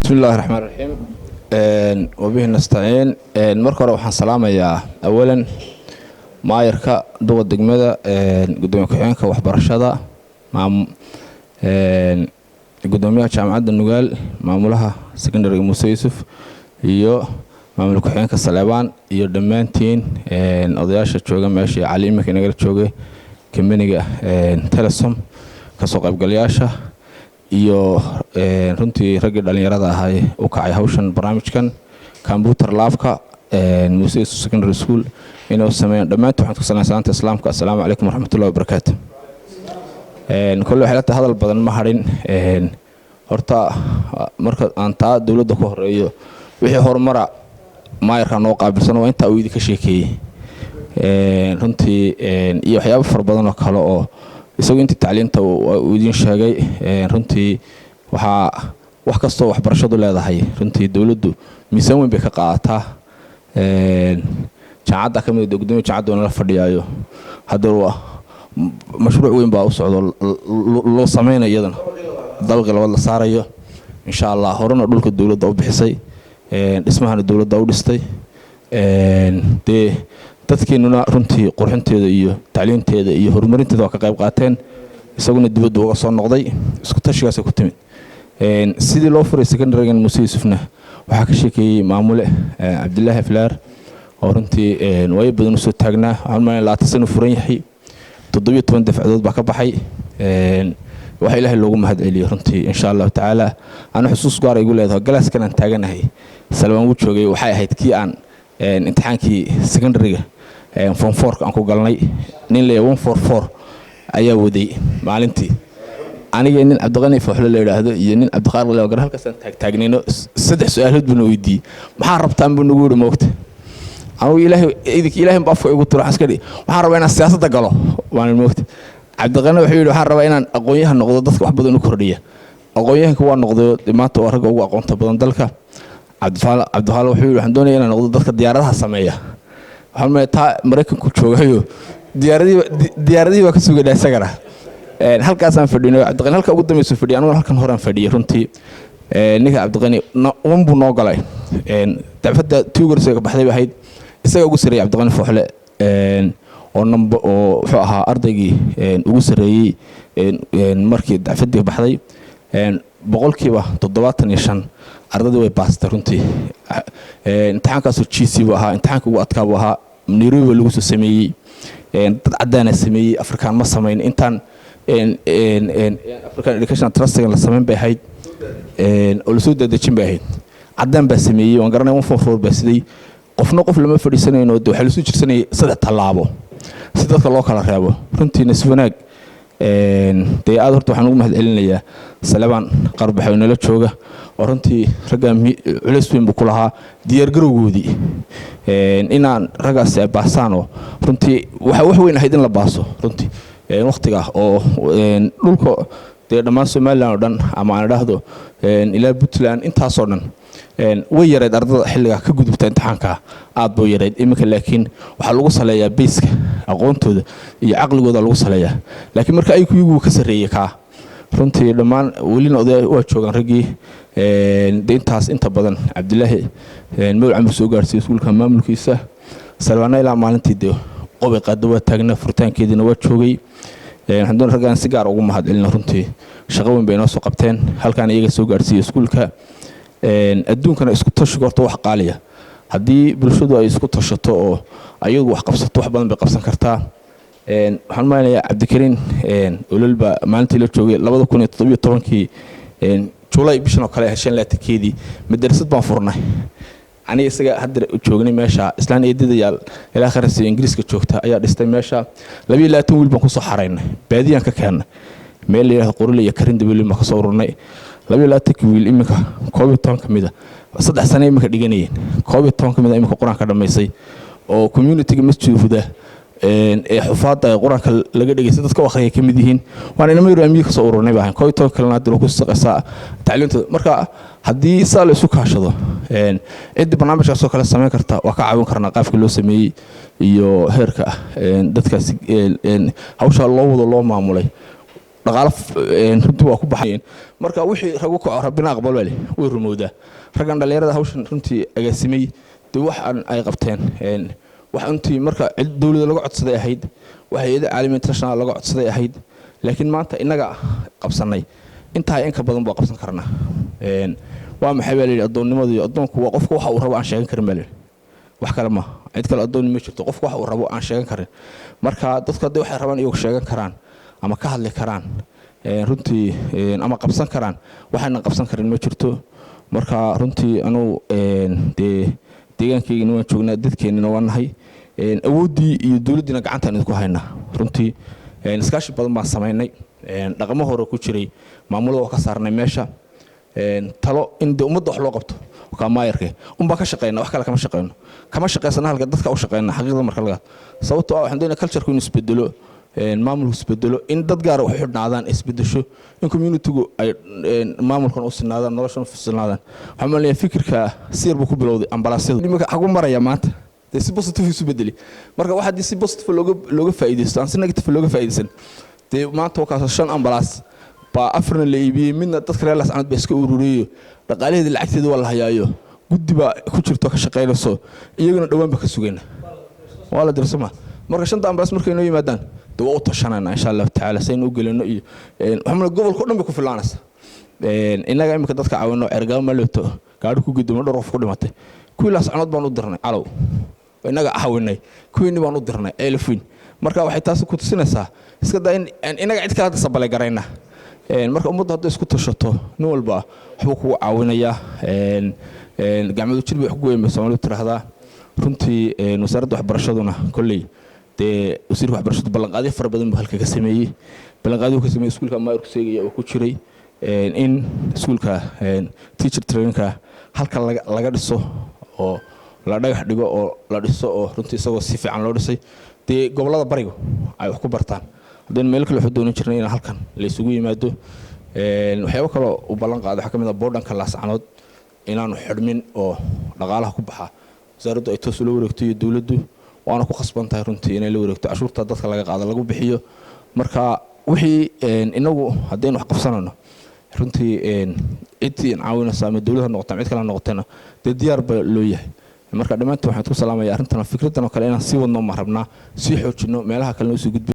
Bismillahi raxmaan raxiim, wabihi nastaciin. Marka hore waxaan salaamayaa awalan maayarka, duqa degmada, gudoomiye ku-xigeenka waxbarashada, gudoomiyaha Jaamacadda Nugaal, maamulaha secondary Muuse Yuusuf iyo maamul ku-xigeenka Saleebaan iyo dhammaantiin odayaasha jooga meesha, Cali iminka inagala joogay, kambaniga Telesom, kasoo qaybgalayaasha iyo runtii raggii dhallinyarada ahaa u kacay hawshan, barnaamijkan computer labka Muuse Yuusuf Secondary School inay u sameeyaan. Dhammaantiin waxaan ku salaam salaanta Islaamka: assalaamu calaykum waraxmatullahi wabarakaatu. Kolle waxay la tahay hadal badan ma hadhin. Horta marka aan taa dowladda ku horeeyo, wixii horumara maayarkaa noo qaabilsan, waa intaa uu idinka sheekeeyey runtii iyo waxyaabo fara badan oo kale oo isagu intii tacliinta uu idiin sheegay. Runtii waxaa wax kastoo waxbarashadu leedahay runtii dowladdu miisaan weyn bay ka qaadataa. Jaamacadda ka mid, gudoomiya jaamacadda nala fadhiyaayo, hadda waa mashruuc weyn baa u socdo loo sameynayo, iyadana dabaqii labaad la saarayo insha Allah. Horena dhulka dowladda u bixisay, dhismahana dowladda u dhistay. Dee dadkeenuna runtii qurxinteeda iyo tacliinteeda iyo horumarinteeda waa ka qayb qaateen, isaguna dibaddu uga soo noqday. Isku tashigaasay ku timid sidii loo furay secondarygan Muuse Yuusufna. Waxaa ka sheekeeyey maamule Cabdilaahi Aflaar oo runtii waayo badan usoo taagnaa. Waxaan umalaya 20 sano furan yahay, 17 dafcadood baa ka baxay. Waxa Ilaahay loogu mahad celiyo runtii. Insha Allahu tacaala anu xusuus gaar igu leedahay galaaskan aan taaganahay, Salmaan wuu joogay, waxay ahayd kii aan imtixaankii secondaryga form fourka aan ku galnay. Nin leeyahay 144 ayaa waday maalintii, aniga nin Cabdiqani Fooxle la yidhaahdo iyo nin Cabdiqaadir la gar halkaasaan taagtaagnayno. Saddex su-aalood buu na weydiiyey. "Maxaa rabtaan?" buu nagu yidhi. Moogta anugu Ilaahay idinka Ilaahay baa afka igu turo, waxaan iska dhihi waxaan rabaa inaan siyaasadda galo waan. Moogta Cabdiqani wuxuu yidhi waxaan rabaa inaan aqoon-yahan noqdo, dadka wax badan u kordhiya. Aqoon-yahanka waa noqday, maanta waa ragga ugu aqoonta badan dalka. Cabdifaal wuxuu yidhi waxaan doonaya inaan noqdo dadka diyaaradaha sameeya. Waxaan malaya taa Maraykanku joogayo, diyaaradihii baa ka sugaynaa isagana. Halkaasaan fadhino, Cabdiqani halka ugu dambaysu fadhiyay, aniguna halkan horaan fadhiyay. Runtii ninka Cabdiqani wan buu noo galay. Dacfadda tuugars ka baxday bay ahayd, isaga ugu sarreeyay Cabdiqani Fooxle oo namba oo wuxuu ahaa ardaygii ugu sarreeyey markii dacfaddii baxday. 75% ardaydii way baastay. Runtii imtixaankaasoo GC buu ahaa, imtixaanka ugu adkaa buu ahaa. Nairobi baa lagu soo sameeyey, dad caddaana sameeyey, Afrikaan ma samayn. Intaan African Education Trustigan la samayn bay ahayd oo lasoo dadejin bay ahayd. Caddaan baa sameeyey, waan garanay. 144 baa siday, qofna qof lama fadhiisanayno, de waxaa lasoo jirsanayay saddex tallaabo si dadka loo kala reebo. Runtii nasiib wanaag dee aad horta waxaan ugu mahad celinayaa Salebaan Qarbax oo nala jooga, oo runtii raggaa culays weyn buu ku lahaa diyaargarowgoodii inaan raggaasi ay baasaanoo runtii waxa wax weyn ahayd in la baaso runtii wakhtiga oo dhulka dee dhammaan Somaliland oo dhan ama aan idhaahdo ilaa Puntland intaasoo dhan way yarayd ardada xilligaa ka gudubta imtixaanka, aad buu yarayd. Iminka laakiin waxaa lagu saleeyaa bayska aqoontooda iyo caqligooda lagu saleeyaa, laakiin marka IQ-gu ka sarreeyey kaa. Runtii dhammaan welina oday waa joogaan raggii de intaas inta badan. Cabdilaahi mawlcan buu soo gaarsiiyey iskuulka maamulkiisa. Salwaana ilaa maalintii dee qobay qaada waa taagnaa, furitaankeediina waa joogay. Waxaan doonay raggaan si gaar ugu mahad celina. Runtii shaqo weyn bay inoo soo qabteen, halkaan iyaga soo gaarsiiyey iskuulka. Adduunkana isku tashiga horta wax qaaliya. Haddii bulshadu ay isku tashato oo ayagu wax qabsato, wax badan bay qabsan kartaa. Waxaan maleynayaa Cabdikariin Olol baa maalintii la joogay 2017-kii Julay bishan oo kale 25-keedii, madarasad baan furnay aniga isaga hadda joognay meesha. Islaan eedadayaal ilaa kharasiyo Ingiriiska joogta ayaa dhistay meesha. 22 wiil baan kusoo xaraynay, baadiyaan ka keennay, meel la yidhahdo Qorile iyo Karin Dabeli baan kasoo ururnay. 22-kii wiil iminka 11 ka mida 3 sano iminka dhiganayeen, 11 ka mida iminka Qur-aanka dhammaysay oo communityga Masjid Huda ee xufaadda ee Qur-aanka laga dhegeysta dadka u akhriyay ka mid yihiin. Waana inama yaro amiyi kasoo ururnay baahan. 11 kalena hadda ku shaqeysaa tacliintooda. Marka haddii saa la isu kaashado, ciddii barnaamijkaasoo kale samayn karta waa ka caawin karnaa qaabkii loo sameeyey iyo heerka dadkaasi hawsha loo wado loo maamulay. Dhaqaalo runtii waa ku baxay. Marka wixii ragu kaco Rabbina aqbal baa leh, way rumowdaa. Raggan dhallinyarada hawshan runtii agaasimay, dee wax aan ay qabteen, wax runtii marka cid dowladda laga codsaday ahayd, wax hay'ada caalami international laga codsaday ahayd, laakiin maanta innaga qabsanay. Intaa in ka badan baa qabsan karnaa. Waa maxay baa layidhi addoonnimadu? Iyo addoonku waa qofka waxa uu rabo aan sheegan karin baa layidhi. Wax kale ma, cid kale addoonni ma jirto, qofka waxa uu rabo aan sheegan karin. Marka dadku hadday waxay rabaan iyagu sheegan karaan ama ka hadli karaan runtii ama qabsan karaan, waxayna qabsan karin ma jirto. Marka runtii anugu dee deegaankaygina waan joognaa, dadkeennina waan nahay, awooddii iyo dowladdiina gacantaan idinku haynaa. Runtii iskaashi badan baan samaynay, dhaqamo hore ku jiray maamulada waa ka saarnay meesha. Talo in dee ummadda wax loo qabto kaa maayarke unbaa ka shaqeyna, wax kale kama shaqeyno, kama shaqeysana halka dadka u shaqeyna xaqiiqda marka laga. Sababtoo ah waxaan doonaya culture-ku inuu isbedelo, maamulku isbedelo, in dad gaara wax u xidhnaadaan isbedesho, in community-gu ay maamulkan u sinaadaan, noloshan u sinaadaan. Waxaan malaya fikirka siyar buu ku bilowday ambalaasyadu, iminka xagu maraya maanta dee si positive isu bedeli. Marka waxa haddii si positive looga faa'iidaysto, aan si negative looga faa'iidaysan, dee maanta wakaas shan ambalaas baa afarna la iibiyey, midna dadka reer Laascanood baa iska ururiyeyo, dhaqaalaheeda lacagteeda waa la hayaayo, guddi baa ku jirto ka shaqaynayso, iyaguna dhowaan baa ka sugayna waa la dirsama. Marka shanta ambalaas markay noo yimaadaan, dee waa u tashanayna insha Allahu tacaala saynu u gelino. Iyo waxaa gobolka o dhan bay ku filaanaysa. Innaga imika dadka caawino Cergaabo ma leeto gaadhi ku gudoomo, dhowr qof ku dhimatay. Kuwii Laascanood baan u dirnay Calow, innaga caawinay, kuwiinni baan u dirnay Ceelafweyn. Marka waxay taasi ku tusinaysaa iska daa in innaga cid kale hadda sabalay garayna. Marka ummaddu hadday isku tashato, nin walba waxbuu kugu caawinayaa. Gacmadu jir bay wax ku goyn bay Soomaalidu tiraahdaa. Runtii wasaaradda waxbarashaduna kolley dee wasiirka waxbarashadu ballanqaadyo fara badan buu halka ka sameeyey. Ballanqaadyo ka sameeyey iskuulka maayarku sheegaya oo ku jiray in iskuulka teacher trainingka halka laga dhiso oo la dhagax dhigo oo la dhiso, oo runtii isagoo si fiican loo dhisay, dee gobollada bariga ay wax ku bartaan. Haddaynu meel kale waxu doonan jirnay in halkan la isugu yimaado. Waxyaabo kaloo uu ballan qaaday waxaa ka mid ah border-ka Laascanood inaanu xidhmin oo dhaqaalaha ku baxa wasaaraddu ay toos ula wareegto iyo dowladdu, waana ku khasban tahay runtii inay la wareegto, cashuurta dadka laga qaado lagu bixiyo. Marka wixii inagu haddaynu wax qabsanayno, runtii ciddii caawinaysa ama dowlad ha noqota ama cid kale ha noqotana, dee diyaar ba loo yahay. Marka dhammaantiin waxaan ku salaamaya arrintan, fikraddan oo kale inaan sii wadno ma rabnaa, sii xoojino, meelaha kalena usii gudbi.